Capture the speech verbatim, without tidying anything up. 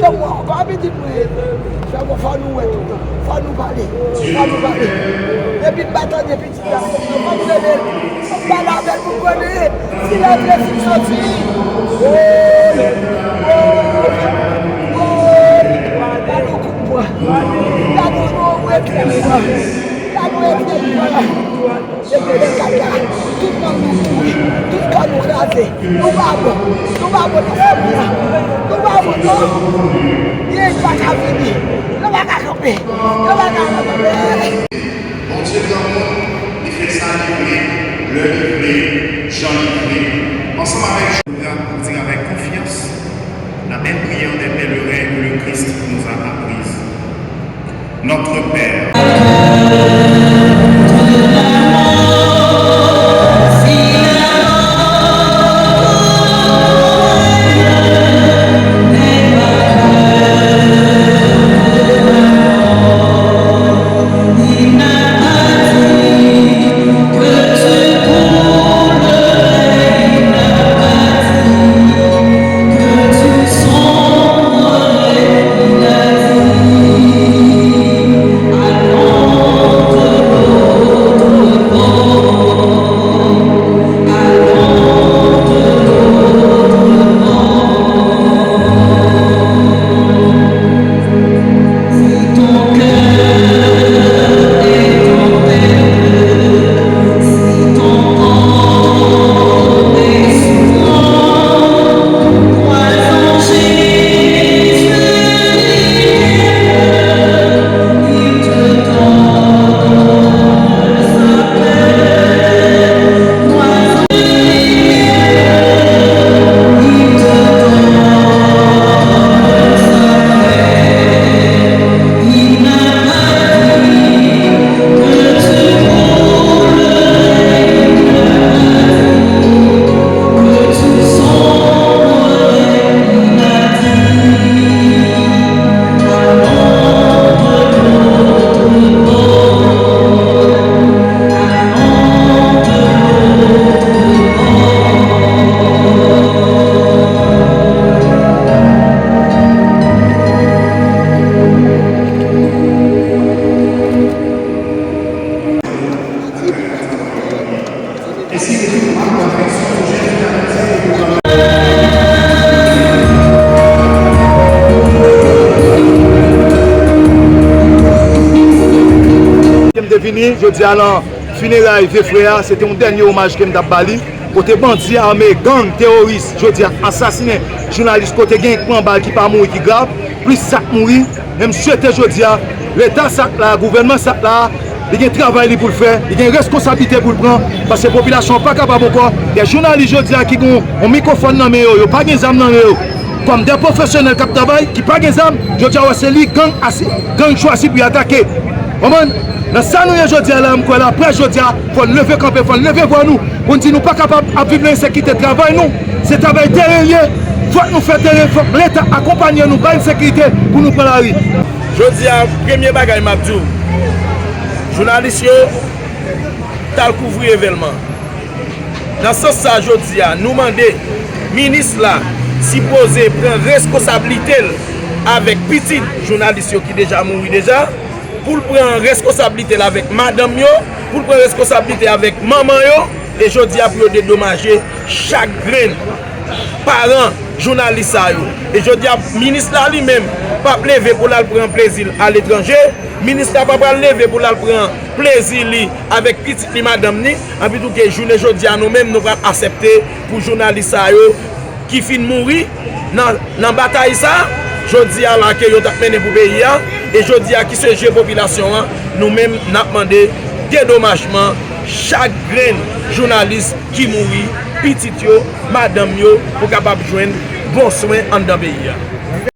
Fò mwen ankò, pitit mwen. Fò mwen, fò nou wè tout tan. Fò nou pale. Fò nou pale. Depi n pa tande pitit la, fò nou rele l. Fò n pale avè l pou n konnen si l antre, si l soti. Woy! Woy! Woy! Gade yon kout pwen. Gade yon kout pwen. Gade yon kout pwen. Depi lè kat la, tout nanm nou pouri, tout kò nou kraze. Nou pa bon, nou pa bon nan fanmi an. Nou pa bon non. Li pa ka vini. Nou pa ka kanpe. Nou pa ka kanpe. Bondye granmoun, li fè sa li vle, lè li vle, jan li vle. Ansanm avèk Jodi a, nou di avèk konfyans, la belle prière des pèlerins que le Christ nous a apprise. Notre Père. Ke m te vini jodi a nan fineray vye frè a, se te yon dènye omaj ke m t ap ba li. Kote bandi ame, gang, teworis, jodi a asasinen jounalis, kote gen pran bal ki pa mouri, ki grav, plis sa k mouri. Men m swete jodi a, Leta sa k la, gouvènman sa k la, li gen travay li pou l fè, li gen reskonsablite pou l pran, paske popilasyon an pa kapab ankò. Gen jounalis jodi a ki gen yon mikwofòn nan men yo, yo pa gen zam nan men yo. Kòm de pwofesyonèl k ap travay, ki pa gen zam, jodi a wè se li gang asi-, gang chwazi pou y atake. Konprann? Nan sa nou ye jodi a la, m kwè laprès jodi a, fò n leve kanpe, fò n leve vwa nou, pou n di nou pa kapab ap viv nan ensekirite. Travay nou, se travay teren l ye. Fòk nou fè teren, fòk Leta akonpanye nou, bay n sekirite pou nou pran lari. Jodi a, premye bagay m ap di w, jounalis yo t al kouvri evènman. Nan sans sa, jodi a, nou mande minis la sipoze pran reskonsablite l avèk pitit jounalis yo ki deja mouri deja, pou l pran reskonsablite l avèk madanm yo, pou l pran reskonsablite avèk manman yo, e jodi a pou yo dedomaje chak grenn paran jounalis sa yo. E jodi a, minis la li menm p ap leve pou l al pran plezi l aletranje, minis la pa pral leve pou l al pran plezi li avèk pitit li, madanm ni, anpi tou ke jounen jodi a nou menm nou pral aksepte pou jounalis sa yo ki fin mouri nan, nan batay sa, jodi a la ke yo t ap mennen pou peyi a, e jodi a ki se je popilasyon an, nou menm n ap mande dedomajman chak grenn jounalis ki mouri, pitit yo, madanm yo, pou kapab jwenn bon swen anndan peyi a.